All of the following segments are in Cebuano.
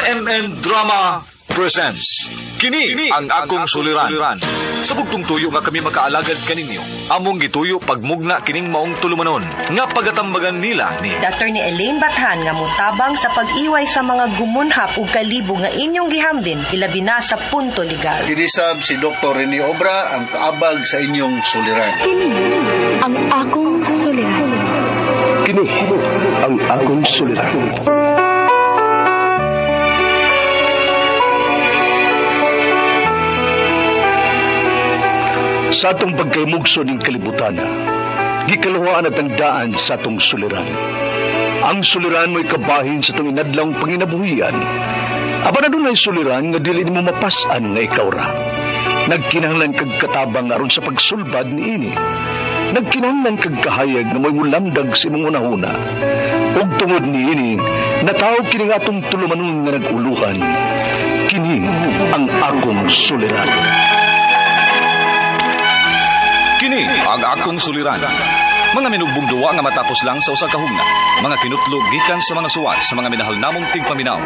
RMN Drama presents Kini ang akong suliran. Sa bugtong tuyo nga kami makaalagad kaninyo, among gituyo pagmugna kining maong tulumanon nga pagatambagan nila ni Dr. ni Elaine Bathan nga mutabang sa pag-iway sa mga gumunhap ug kalibo nga inyong gihambin ilabi na sa punto legal. Kinisab si Dr. Rene Obra ang kaabag sa inyong suliran. Kini ang akong suliran. Kini ang akong suliran. Sa atong pagkaymugso ning kalibutan, gikaluhaan at ang daan sa atong suliran. Ang suliran mo'y kabahin sa atong inadlawng panginabuhian. Aba na dunay suliran nga dili nimo mapas-an nga ikaw ra. Nagkinahanglan kag katabang aron sa pagsulbad niini. Nagkinahanglan kag kahayag nga mo'y mulamdag sa imong hunahuna. Ug tungod niini, nataw kini nga atong tulumanon nga nag-uluhan. Kini ang akong suliran. Kini ang akong suliran. Mga minugbong duwa nga matapos lang sa usa ka hugna. Mga kinutlog gikan sa mga suwat sa mga minahal namong tigpaminaw.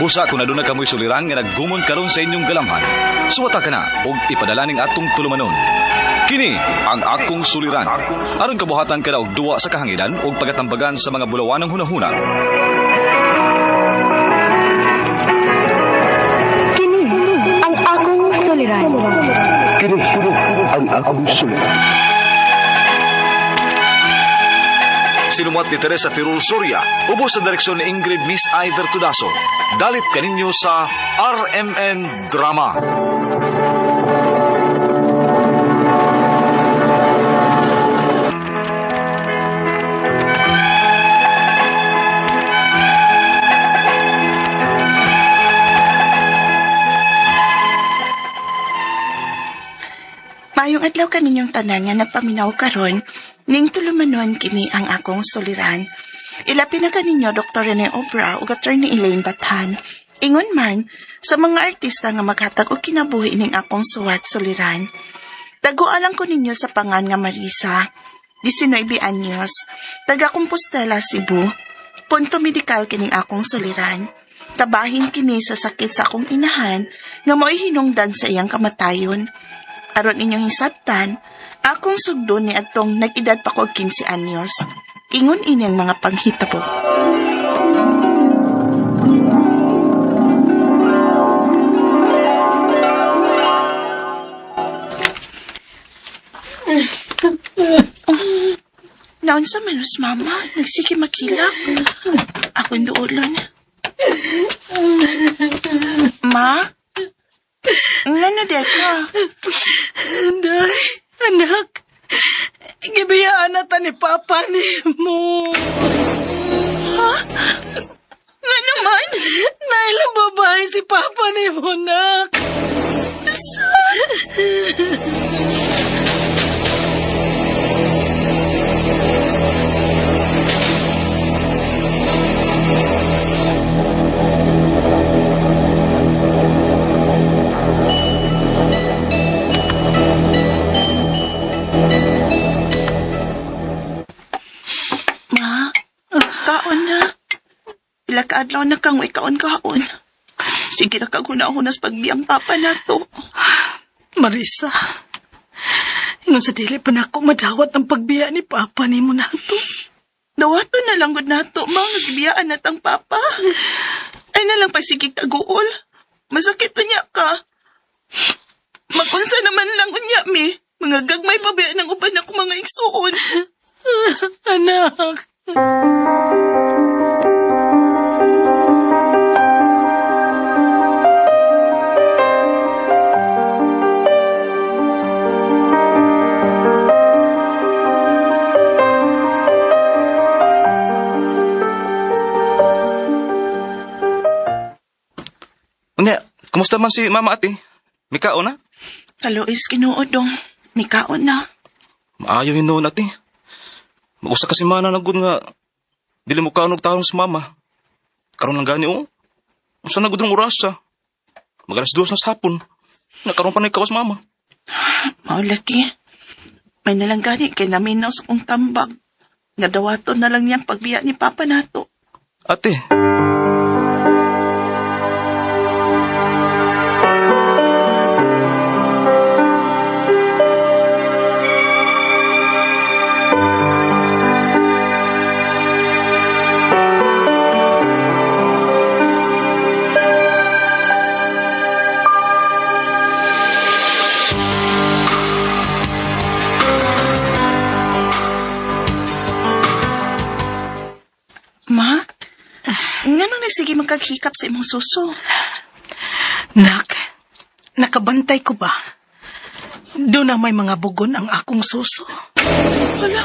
Busa kung aduna kamoy suliran nga naggumon karon sa inyong galamhan. Suwata ka na og ipadala ning atong tulumanon. Kini ang akong suliran. Aron kabuhatan ka na og duwa sa kahanginan og pagatambagan sa mga bulawanang hunahuna. Kini ang akong suliran. Kini ang akong suliran. Sinumuat ni Teresa Tirul Soria, ubos sa direksyon ni Ingrid Miss Iver Tudaso. Dalit kaninyo sa RMN Drama. Maayong adlaw kaninyong tanan nga nagpaminaw karon, ning tulumanon kini ang akong suliran. Ilapi na kaninyo Dr. Rene Obra ug Attorney Elaine Bathan. Ingon man sa mga artista nga maghatag og kinabuhi ning akong suwat suliran. Taguan ko ninyo sa pangan nga Marisa, 19 anyos, taga Compostela, Cebu. Punto medikal kining akong suliran. Kabahin kini sa sakit sa akong inahan nga mo'y hinungdan sa iyang kamatayon. Aron inyong hisabtan, akong sugdon ni atong nag-edad pa ko og 15 anyos. Ingon ini ang mga panghitabo. Oh, naunsa man us, mama, nagsige makilak. Akong duolon. Ma? Nga na ka? Day, anak. Gibiyaan na ta ni Papa ni mo. Ha? Nga naman? Nailang babae si Papa ni mo, nak. Ma, kaon na. Pila ka adlaw na kang way kaon-kaon. Sige na kag hunahunas pagbiyang papa na to. Marisa, ingon sa dili pa nako madawat ang pagbiya ni Papa ni mo nato. Dawato na lang gud nato, ma. Nagibiyaan na tang papa. Ay na lang pagsigig taguol. Masakit unya ka. Magunsa naman lang unya, mi. Mga gagmay pa biya ng uban ako mga igsuon. Anak. Unya, kumusta man si mama ate? Mikaon na? Kaluis Ginoo dong. Mikaon na. Maayo hinuon ate. Magusa kasi mana na gud nga dili mo kaon og taong sa mama. Karon lang gani o. Unsa na gud ang oras sa? Magalas 2 na sa hapon. Nakaroon pa na ikaw sa mama. Mao lagi. May nalang gani kay naminaw sa kong tambag. Nga dawaton na lang niyang pagbiya ni Papa nato. Ate. Ngano na sige magkaghikap sa imong suso? Nak, nakabantay ko ba? Doon na may mga bugon ang akong suso. Hala,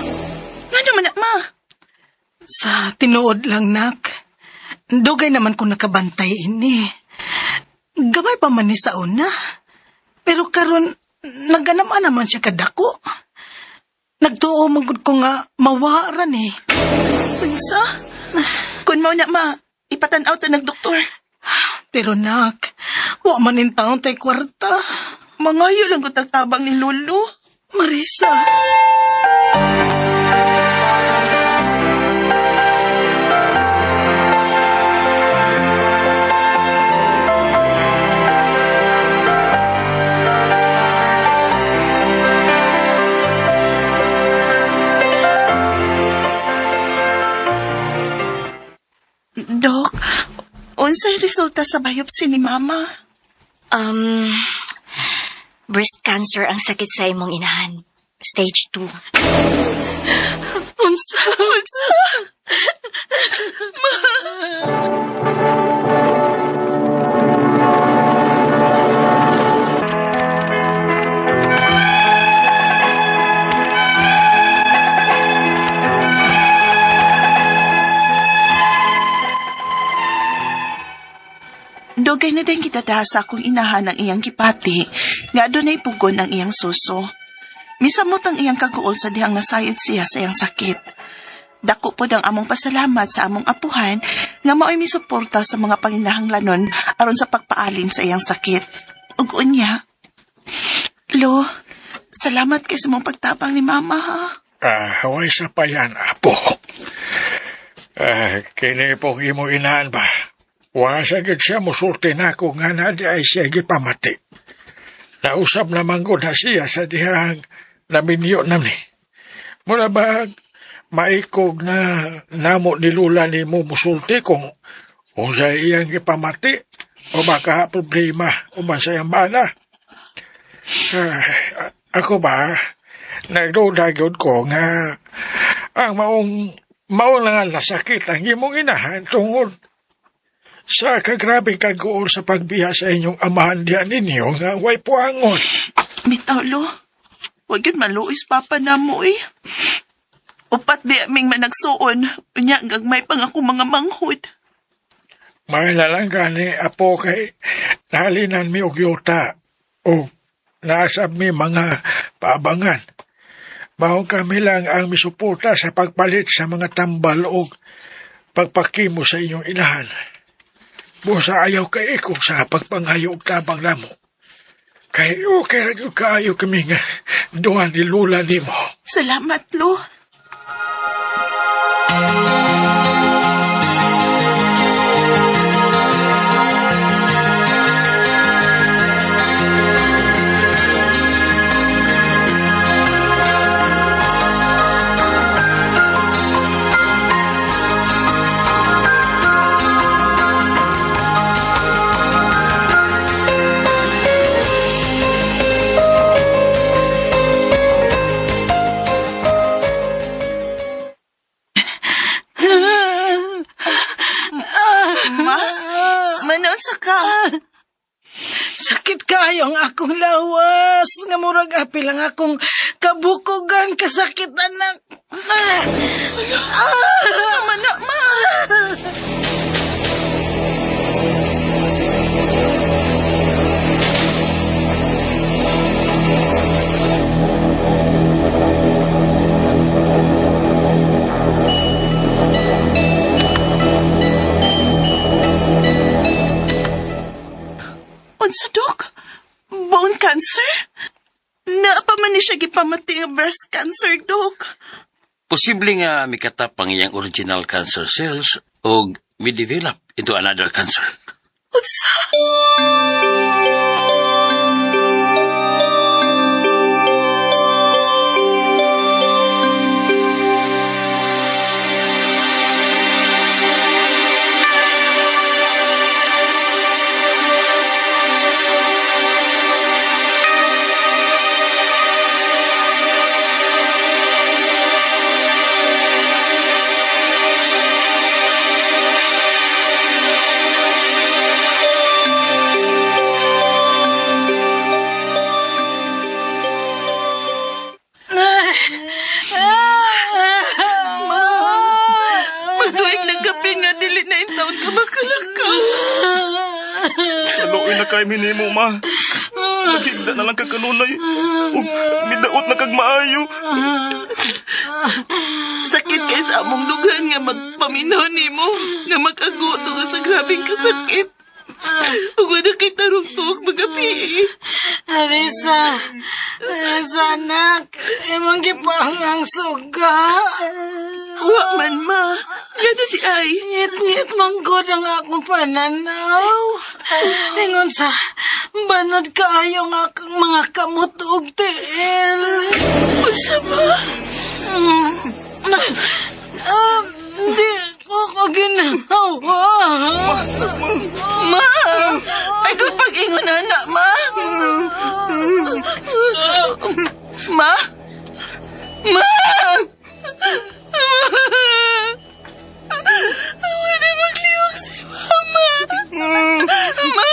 ngano man na, ma? Sa tinuod lang, nak. Dugay naman ko nakabantay ini. Gamay pa man ni sa una. Pero karon naganama naman siya kadako. Nagtuo man gud ko nga mawara ni. Unsa? Kun mao na, ma, ipatan-aw ta nagdoktor. Pero nak, wa man in taon tay kwarta. Mangayo lang ko tagtabang ni Lolo. Marisa. Dok, unsay resulta sa biopsy ni Mama? Breast cancer ang sakit sa imong inahan. Stage 2. Unsa? Unsa? Dugay na din kita sa akong inahan ang iyang gipati, nga dunay pugon ang iyang suso. Misamot ang iyang kaguol sa dihang nasayod siya sa iyang sakit. Dako pod ang among pasalamat sa among apuhan nga maoy misuporta sa mga panginahanglanon aron sa pagpaalim sa iyang sakit. Ug unya, Lo, salamat kay sa mong pagtabang ni Mama, ha. Haway sa payan, apo. Kini pong imong inahan ba? Wa sa gid siya musulti nako nga na di ay siya gipamati. Nausap naman ko na siya sa dihang naminyo nami. Mura ba maikog na namo ni Lula ni mo musulti kung sa iyang gipamati o baka problema o man sa iyang bana. Ako ba, nagduda gyud ko nga ang maong nga nasakit ang imong inahan tungod sa kagrabe kaguol sa pagbiya sa inyong amahan diyan ninyo nga way puangon. Bitaw, Lo. Wag yun maluis, Papa na mo, eh. Upat di aming managsuon. Unya, gagmay pang ako mga manghud. May lang gani, apo, kay nahalinan mi og yuta o naasab mi mga paabangan. Maong kami lang ang misuporta sa pagpalit sa mga tambal o pagpakimo sa inyong inahan. Busa ayaw kay iko sa pagpangayo og tabang namo. Kay okay ra gyud kaayo kami nga duha ni Lula nimo. Salamat, Lo. Ma, manoon sa ka. Sakit kayo ang akong lawas. Nga murag apil ang akong kabukugan kasakit, anak. Mana, ma. Unsa, Dok? Bone cancer? Naa pa man ni siya gipamati nga breast cancer, Dok. Posible nga mikatap ang iyang original cancer cells o mi-develop into another cancer. Unsa? na kay minimo, ma. Naghigda na lang kakanunay. Ug midaot na kag maayo. Sakit kay sa among dughan nga magpaminaw nimo nga makaguto ka sa grabeng kasakit. Ug wala kay tarong tuok magapi. Arisa, Arisa, anak. Imong gipaangang suga. Wa man ma. Gano di ay. Ngit-ngit manggod ang akong pananaw. Ingon sa, banod kaayo ang akong mga kamot ug tiil. Unsa ba? Di ko ginawa. Ma! Ay, kung pag-ingon na, na, ma! Ma? Ma! Ma! Wala maglihok si Mama! Ma! Ma!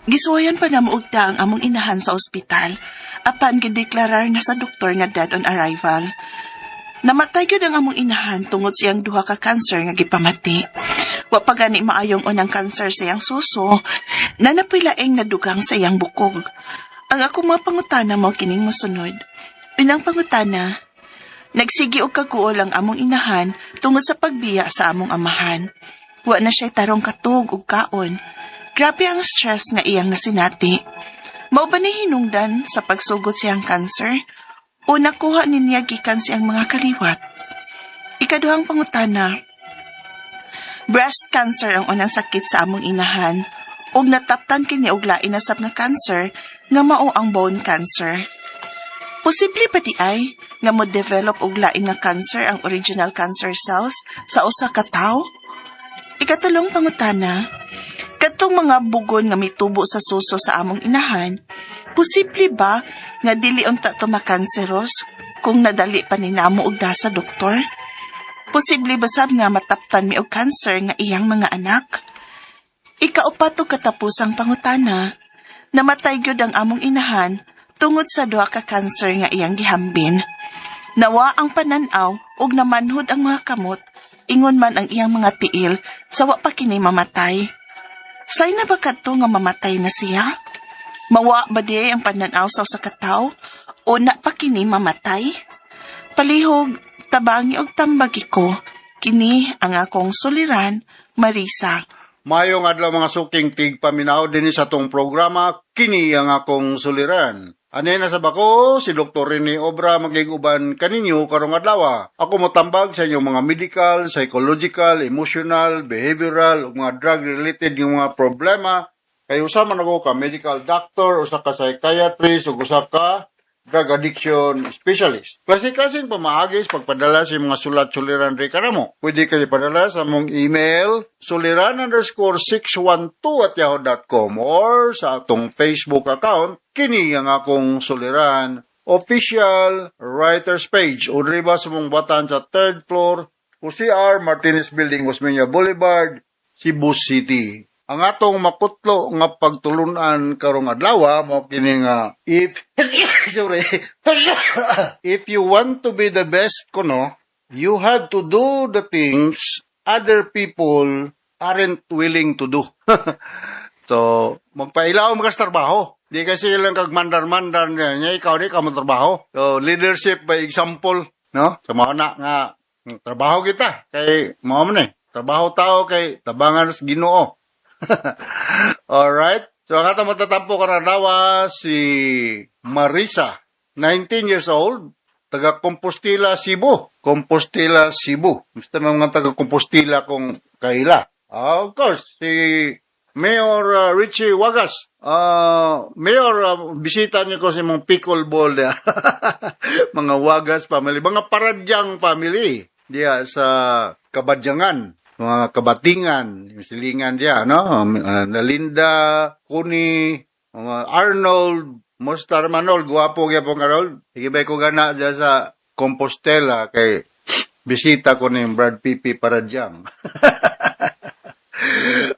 Gisuwayan pa na mougta ang among inahan sa ospital apan gideklarar na sa doktor nga dead on arrival. Namatay gyud ang among inahan tungod siyang duha ka cancer nga gipamati. Wa pa gani maayong unang cancer sa iyang suso na napilaeng nadugang sa iyang bukog. Ang ako mga pangutana mo kining mosunod. Unang pangutana, nagsigi og kaguol ang among inahan tungod sa pagbiya sa among amahan. Wa na siya tarong katug ug kaon. Grabe ang stress nga iyang nasinati. Mao ba ni hinungdan sa pagsugot siyang cancer? O nakuha niya gikan siyang mga kaliwat? Ikaduhang pangutana, breast cancer ang unang sakit sa among inahan ug nataptan kini og lain na sab nga cancer nga mao ang bone cancer. Posible ba di ay nga mo-develop og lain nga cancer ang original cancer cells sa usa ka tawo? Ikatulong pangutana, katong mga bugon nga mitubo sa suso sa among inahan, posible ba nga dili unta to makanseros kung nadali pa ni namo og sa doktor? Posible ba sab nga mataptan mi og cancer nga iyang mga anak? Ikaupat og katapusang pangutana, namatay gyud ang among inahan tungod sa duha ka cancer nga iyang gihambin. Nawa ang pananaw ug namanhod ang mga kamot, ingon man ang iyang mga tiil sa wa pa kini mamatay. Say na ba kadto nga mamatay na siya? Mawa ba di ang pananaw sa usa ka tawo o na pa kini mamatay? Palihog, tabangi og tambagi ko, kini ang akong suliran, Marisa. Mayong adlaw mga suking tigpaminaw dinhi sa atong programa, kini ang akong suliran. Ane na sa bako, si Dr. Rene Obra magig-uban kaninyo karong adlaw. Ako motambag sa inyong mga medical, psychological, emotional, behavioral, ug mga drug-related yung mga problema. Kay usa man ako ka medical doctor, usa ka psychiatrist, ug usa ka drug addiction specialist. Klase-klaseng pamaagi sa pagpadala sa mga sulat-suliran ri kanamo. Pwede kayo padala sa among email suliran_612@yahoo.com or sa atong Facebook account kini ang akong suliran official writers page o diri ba sa mong batan sa third floor o CR Martinez Building, Osmeña Boulevard, Cebu City. Ang atong makutlo nga pagtulunan karong adlaw mo kini nga if sorry, if you want to be the best kuno, you have to do the things other people aren't willing to do. So, magpailawom ka sa trabaho. Di kasi lang kag mandar-mandar niya, niya ikaw di ka mo trabaho. So, leadership by example, no? Sa mga na nga trabaho kita kay mao man eh. Trabaho tao kay tabangan sa Ginoo. Alright. So, ang atong matatampo karong adlaw si Marisa, 19 years old, taga Compostela, Cebu. Compostela, Cebu. Basta mga taga Compostela kung kaila. Of course, si Mayor Richie Wagas. Mayor, bisita niyo ko sa imong pickleball niya. Mga Wagas family, mga Paradyang family diya sa Kabadyangan, mga Kabatingan, yung silingan diya, no? Nalinda, Kuni, mga Arnold, Mostar Manol, guwapo gyapon Arnold. Sige ba ko gana diya sa Compostela kay bisita ko ni Brad Pipi Paradyang.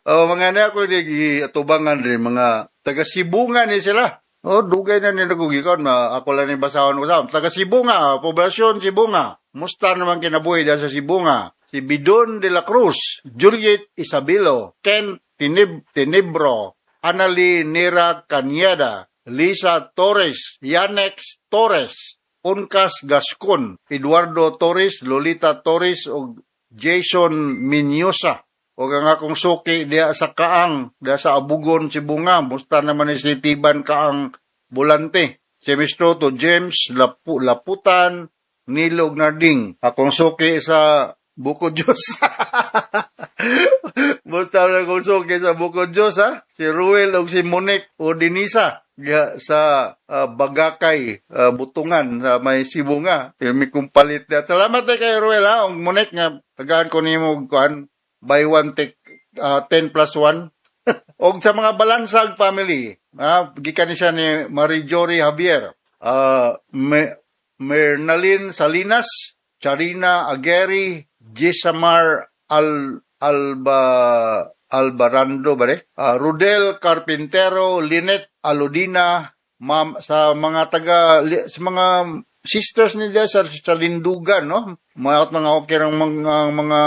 Oh, mga na ako di atubangan rin mga taga Sibunga ni sila. Oh, dugay na nila ko gikan na ako lang ni basahon ko sa taga Sibunga, poblasyon Sibunga. Musta naman kinabuhi diyan sa Sibunga. Si Bidon de la Cruz, Juliet Isabelo, Ken Tinibro, Anali Nira Cañeda, Lisa Torres, Yanex Torres, Uncas Gascon, Eduardo Torres, Lolita Torres ug Jason Minyosa. O ang akong suki diya sa Kaang, diya sa Abugon, Sibunga. Musta naman ni si Tiban Kaang Bulante. Si Mr. to James Laputan, Nilo Narding. Akong suki sa Buko Diyos. Musta na akong suki sa Buko Diyos, ha? Si Ruel o si Monique o Denisa diya sa Bagakay, Butungan, sa may Sibunga. Pirmi kong palit diya. Salamat kay Ruel, ha? Ang Monique nga, tagaan ko nimo kuan, buy one take 10 plus 1. Og sa mga Balansag family, ha, gikan ni siya ni Marie Javier, Mernalyn Salinas, Charina Aguerri, Jisamar Alba Albarando ba re? Rudel Carpintero, Lynette Aludina, ma'am, sa mga taga sa mga sisters nila sa Lindugan, no? Mga okay ang mga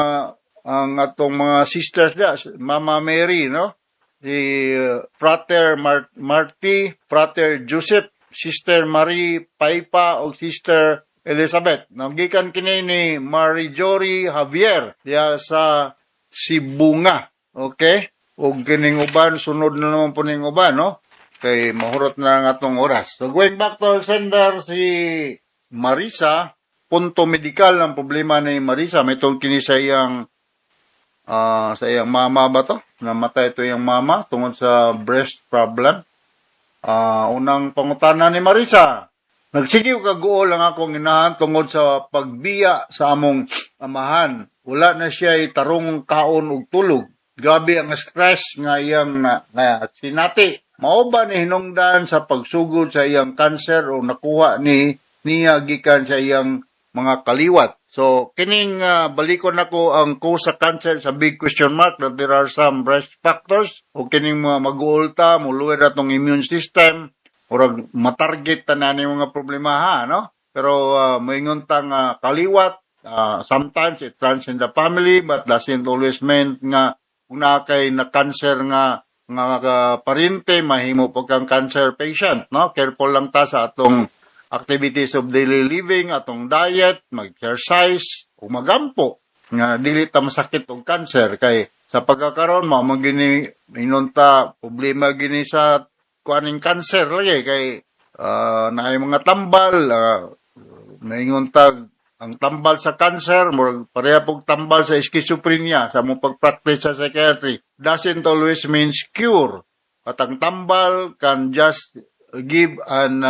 ang atong mga sisters niya, Mama Mary, no? Si Frater Marty, Frater Joseph, Sister Marie Paipa o Sister Elizabeth. Nagikan kini ni Marie Jory Javier diya sa Sibunga. Okay? Og kining uban, sunod na naman po ning uban, no? Kay mahurot na ang atong oras. So going back to our sender, si Marisa, punto medikal ang problema ni Marisa. May tong kini sa iyang mama ba to? Namatay ito iyang mama tungod sa breast problem. Unang pangutana ni Marisa, "Nagsige og kaguol ang akong inahan tungod sa pagbiya sa among amahan. Wala na siya tarong kaon ug tulog. Grabe ang stress nga iyang na sinati. Mao ba ni hinungdan sa pagsugod sa iyang cancer o nakuha ni niya gikan sa iyang mga kaliwat?" So kining balikon nako ang cause sa cancer sa big question mark that there are some breast factors o kining mga mag-uol ta, muluwer atong immune system, murag matarget tanan ni mga problema, ha, no? Pero moingon ta nga kaliwat, sometimes it runs in the family but doesn't always mean nga kung naa kay na cancer nga parente, mahimo po kang cancer patient, no? Careful lang ta sa atong activities of daily living, atong diet, mag-exercise, o magampo nga dili ta masakit og cancer kay sa pagkakaroon mao man gini inunta problema gini sa kuaning cancer lagi kay naay mga tambal, maingon tag ang tambal sa cancer murag pareha pog tambal sa schizophrenia sa mo pag-practice sa psychiatry, doesn't always means cure, at ang tambal can just give an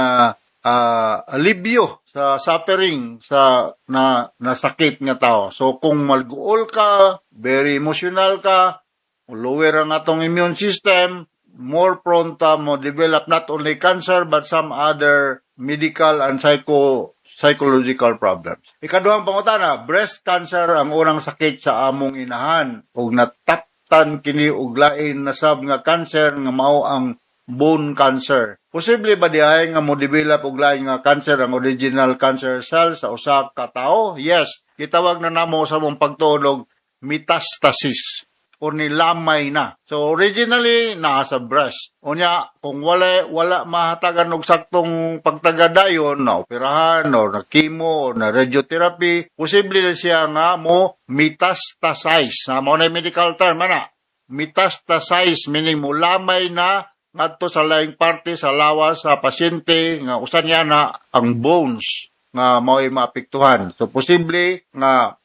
alibyo sa suffering sa na nasakit nga tao. So kung malguol ka, very emotional ka, lower ang atong immune system, more prone ta mo develop not only cancer but some other medical and psychological problems. Ikaduhang pangutana, breast cancer ang unang sakit sa among inahan ug nataptan kini og lain na sab nga cancer nga mao ang bone cancer. Posible ba diay nga mo develop og lain nga cancer ang original cancer cell sa usa ka tawo? Yes, gitawag na namo sa mong pagtuon og metastasis o nilamay na. So originally naa sa breast. Unya kung wala mahatagan og saktong pagtagadayon na operahan o na chemo o na radiotherapy, posible na siya nga mo metastasize. Na mao na yung medical term ana. Metastasize meaning mulamay na ngadto sa laing parte sa lawas sa pasyente nga usa niya na ang bones nga mao'y maapektuhan. So posible nga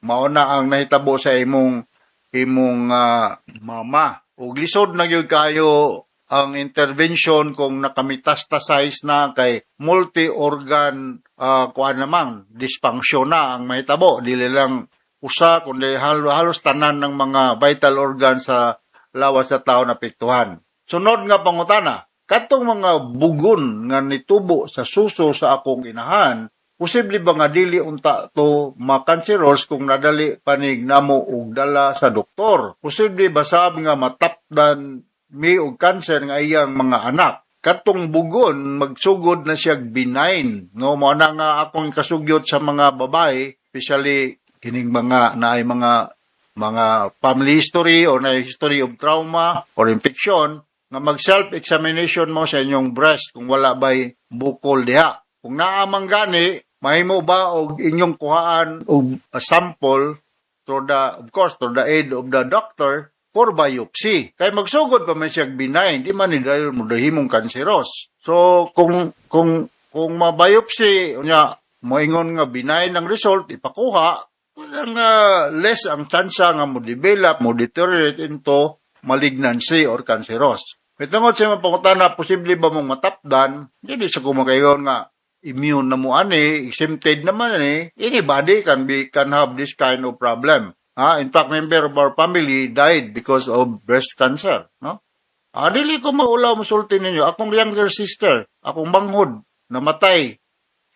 mao na ang nahitabo sa imong mama. Ug lisod na gyud kayo ang intervention kung nakametastasize na kay multi-organ kuan naman dysfunction na ang mahitabo, dili lang usa kundi halos tanan ng mga vital organ sa lawas sa tao na apektuhan. Sunod nga pangutana, katong mga bugon nga nitubo sa suso sa akong inahan, Posible ba nga dili unta to makanseros kung nadali panig namo og dala sa doktor? Posible ba sab nga matapdan mi og cancer nga iyang mga anak? Katong bugon magsugod na siya benign, no? Mo na nga akong kasugyot sa mga babae, especially kining mga naay mga family history or na history of trauma or infection, nga mag self-examination mo sa inyong breast kung wala ba'y bukol diha. Kung naa man gani, mahimo ba og inyong kuhaan og a sample through the, of course, through the aid of the doctor for biopsy. Kay magsugod pa man siya benign, di man ni dahil mo dahimong kanseros. So kung ma-biopsy unya moingon nga benign ang result, ipakuha, walang less ang tsansa nga mo develop, mo deteriorate into malignancy or cancerous. May tungod sa mga pangutana, posible ba mong matapdan? Hindi sa kumakayon nga immune na mo ani, exempted naman ani, anybody can have this kind of problem. Ha? In fact, member of our family died because of breast cancer, no? Ah, dili ko maulaw musulti ninyo. Akong younger sister, akong manghod, namatay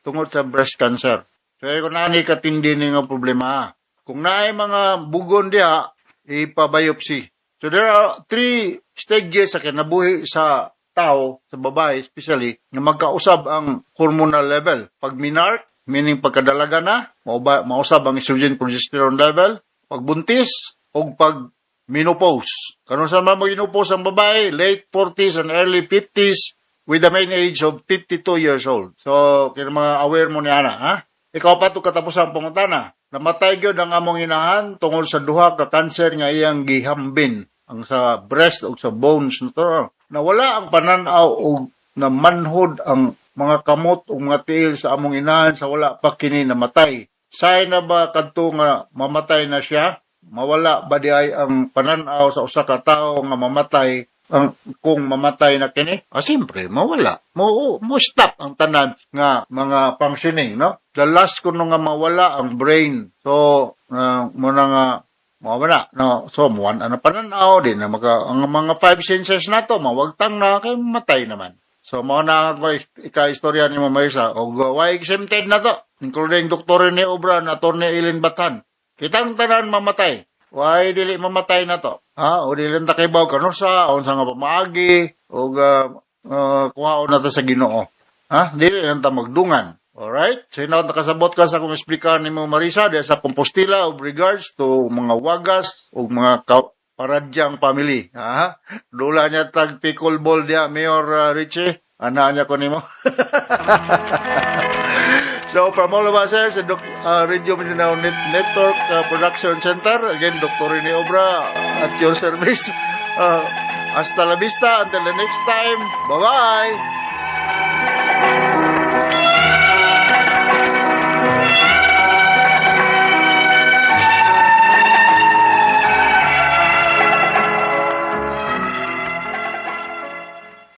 tungod sa breast cancer. So, kung naani katindi ni nga problema. Kung naay mga bugon diha, ipa-biopsy. So, there are three stages sa kinabuhi sa tao, sa babae especially, nga magkausab ang hormonal level. Pag menarche, meaning pagkadalaga na, mausab ang estrogen progesterone level. Pagbuntis, o pag menopause. Kano sa mga menopause ang babae, late 40s and early 50s, with the main age of 52 years old. So, kaya mga aware mo niya na, ha? Ikaw pa ito katapos ang pangutana. Namatay gyud ang among inahan tungol sa duha ka cancer nga iyang gihambin, ang sa breast o sa bones na to. Nawala ang panan-aw og namanhod ang mga kamot o mga tiil sa among inahan sa wala pa kini namatay. Say na ba kadto nga mamatay na siya? Mawala ba di ay ang pananaw sa usa ka tawo nga mamatay ang kung mamatay na kini? Ah, siyempre, mawala. Mo stop ang tanan nga mga functioning, no? The last kuno nga mawala ang brain. So, mo na nga mawala, no? So, muwan ang pananaw di na maka ang mga five senses nato mawagtang na kay matay naman. So, mao na ako ika-istorya ni Ma'am Marisa. Og why exempted na to, including Dr. Rene Obra na Atty. Eileen Bathan. Kitang tanan mamatay. Why dili mamatay na to? Ha? O dili ta kibaw kanusa, unsa nga pamaagi, og kuhaon na ta sa Ginoo. Ha? Dili lang ta magdungan. Alright? So, hinaot nakasabot ka sa akong explicar nimo, Marisa, diya sa Compostela of regards to mga Wagas o mga Paradyang family. Ha? Dula niya tag pickleball diya, Mayor Richie. Ana niya ko nimo. So from all of us here sa Radio Mindanao Network Production Center, again, Dr. Rene Obra at your service. Hasta la vista. Until the next time. Bye-bye.